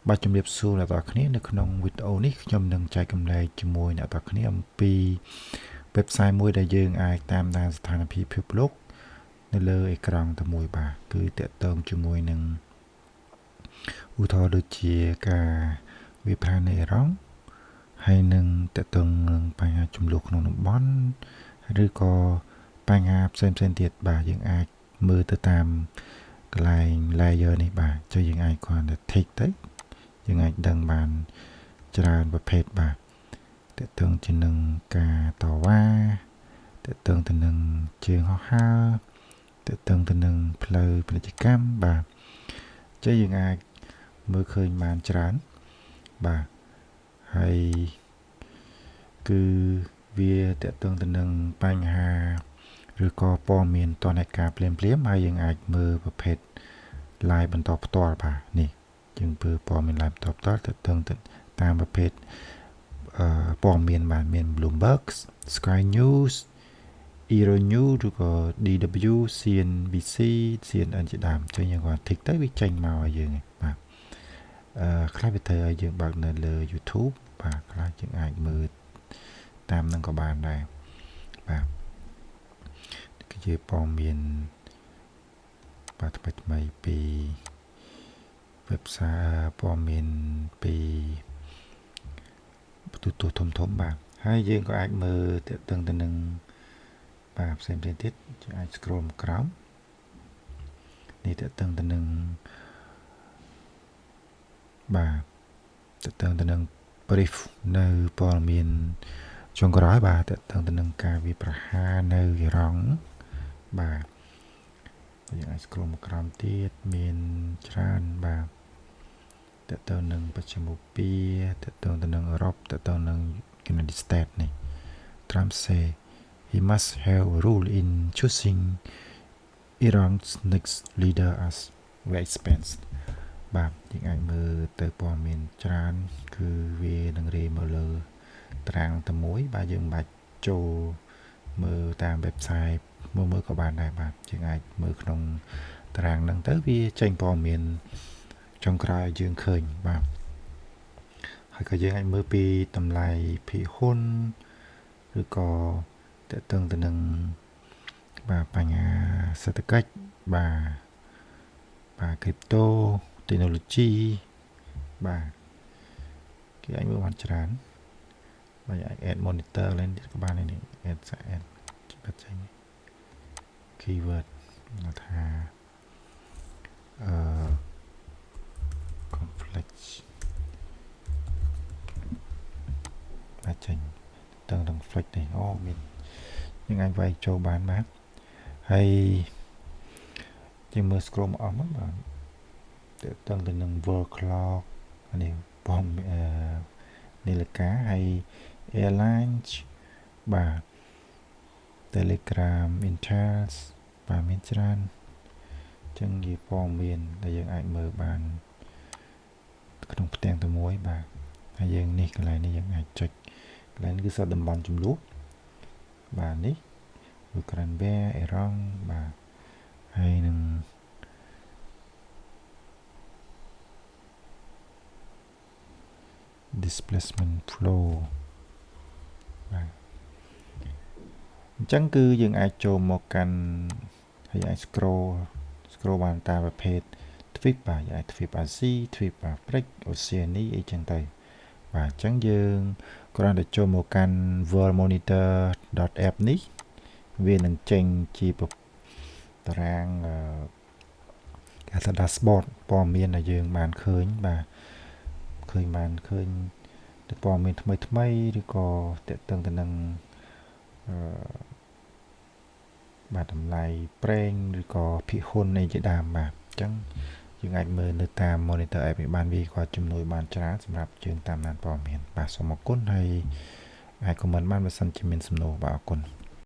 បាទជំរាបសួរអ្នកទាំងអស់គ្នានៅក្នុងវីដេអូនេះខ្ញុំនឹងចែករំលែកជាមួយអ្នកទាំងអស់គ្នាអំពី website មួយដែលយើងអាចតាមដានស្ថានភាពពិភពលោកនៅលើអេក្រង់តែមួយបាទគឺតាក់ទងជាមួយនឹងឧទាហរណ៍ដូចជាការវិភាគនៅអ៊ីរ៉ង់ហើយនឹងតាក់ទងនឹងបញ្ហាចំនួនក្នុងតំបន់ឬក៏បញ្ហាផ្សេងផ្សេងទៀតបាទយើងអាចមើលទៅតាមកន្លែង layer នេះបាទចុះយើងអាចគ្រាន់តែ tick ទៅយើងអាចដឹងបានច្រើនប្រភេទបាទតកតងទៅនឹងការតវ៉ាតកតងទៅនឹងជើងហោះហើរតកតងទៅនឹងផ្លូវពាណិជ្ជកម្មបាទចេះយើងអាចមើលឃើញបានច្រើនបាទហើយគឺវាតកតងទៅនឹងបញ្ហាឬក៏ព័ត៌មានតនការភ្លាមភ្លាមហើយយើងអាចមើលប្រភេទ live បន្តផ្ទាល់បាទនេះយើងធ្វើព័ត៌មាន live បន្តផ្ទាល់ទៅទៅតាមប្រភេទព័ត៌មានបាទមាន Bloomberg, Sky News, Euronews ឬក៏ DW, CNBC, CNN ជាដើមចឹងយើងគាត់ tick ទៅវាចេញមកឲ្យយើងបាទអឺខ្លះវាត្រូវឲ្យយើងបើកនៅលើ YouTube បាទខ្លះយើងអាចមើលតាមនឹងក៏បានដែរបាទគឺជាព័ត៌មានបាទថ្មីថ្មីពី website ព័ត៌មានពីទូទស្សន៍ធំធំបាទហើយយើងក៏អាចមើលតាក់ទងទៅនឹងបាទផ្សេងផ្សេងទៀតយើងអាច scroll មកក្រោមនេះតាក់ទងទៅនឹងបាទតាក់ទងទៅនឹង brief នៅព័ត៌មានចុងក្រោយបាទតាក់ទងទៅនឹងការវាប្រហារនៅអ៊ីរ៉ង់បាទយើងអាច scroll មកក្រោមទៀតមានច្រើនបាទតើទៅនឹងបច្ចិមូពៀតើទៅនឹងអឺរ៉ុបតើទៅនឹង United States នេះ Trump say he must have a role in choosing Iran's next leader as war expands បាទយើងអាចមើលទៅព័ត៌មានច្រើនគឺវានឹងរេមកលើតារាងតែមួយបាទយើងមិនបាច់ចូលមើលតាម website មើលមើលក៏បានដែរបាទយើងអាចមើលក្នុងតារាងហ្នឹងទៅវាចេញព័ត៌មានចុងក្រោយឲ្យយើងឃើញបាទហើយក៏យើងអាចមើលពីតម្លៃភាគហ៊ុនឬក៏តកតឹងទៅនឹងបាទបញ្ហាសេដ្ឋកិច្ចបាទបាទ crypto technology បាទគេអាចមើលបានច្រើនបាទអាច add monitor ឡើងទៀតក៏បានដែរនេះ add សា add បាត់ចេញ keyword ថាអឺ conflict បាទចេញទាំង conflict នេះអូមានយើងអាចវាយចូលបានបាទហើយយើងមើល scroll មកអស់មកបាទតើតឹងទៅនឹង world clock នេះបំនាឡិកាហើយ airlines បាទ Telegram, Intel បាទមានច្រើនអញ្ចឹងជាព័ត៌មានដែលយើងអាចមើលបានក្នុងផ្ទាំងតែមួយបាទហើយយើងនេះកន្លែងនេះយើងអាចចុចកន្លែងនេះគឺសតំបន់ចំនួនបាទនេះអ៊ុយក្រែនវែអ៊ីរ៉ង់បាទហើយនឹង displacement flow បាទអញ្ចឹងគឺយើងអាចចូលមកកាន់ហើយអាច scroll scroll បានតាមប្រភេទទ្វីបបាទយើងអាចទ្វីបអាស៊ីទ្វីបអាហ្វ្រិកអូសេអានីអីចឹងទៅបាទអញ្ចឹងយើងគ្រាន់តែចូលមកកាន់ worldmonitor.app នេះវានឹងចេញជាតារាងគេថា dashboard ព័ត៌មានដែលយើងបានឃើញបាទឃើញបានឃើញទៅព័ត៌មានថ្មីថ្មីឬក៏តកតឹងទៅនឹងអឺបាទតម្លៃប្រេងឬក៏ភាគហ៊ុននៃជាដើមបាទអញ្ចឹងយើងអាចមើលនៅតាម monitor app នេះបានវាក៏ជំនួយបានច្រើនសម្រាប់យើងតាមដានព័ត៌មានបាទសូមអរគុណហើយអាច comment បានបើសិនជាមានសំណួរបាទអរគុណ។